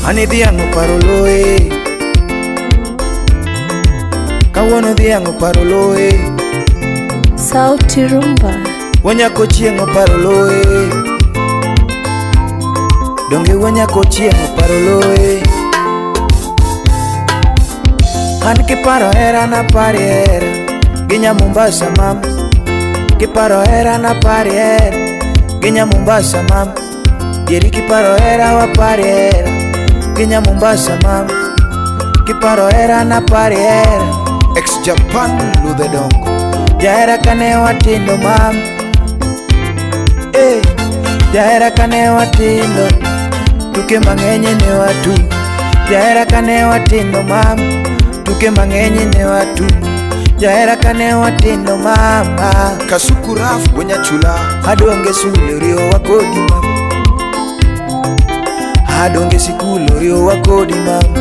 Ani dhiang' oparo loe. Kawuono dhiang' oparo loe. Sauti Rumba. Wanyako chieng' oparo loe. Donge wanyako chieng' oparo loe. An kiparo hera napari hera gi nya Mombasa mama. Kiparo hera napari hera gi nya Mombasa mama. Jeri kiparo hera wapari hera gi nya Mombasa mama. Kiparo hera napari hera. Ex Japan Ludhe Dongo. Jahera kane watindo mama. Eh, jahera kane watindo tuke mang'eny ne watu. Jahera kane watindo mama, tuke mang'eny ne watu. Jahera kane watindo mama. Kasuku Raf Wenyachula. Adonge sule riyowa kodi mama. Adonge sikul oriwowa kodi mama.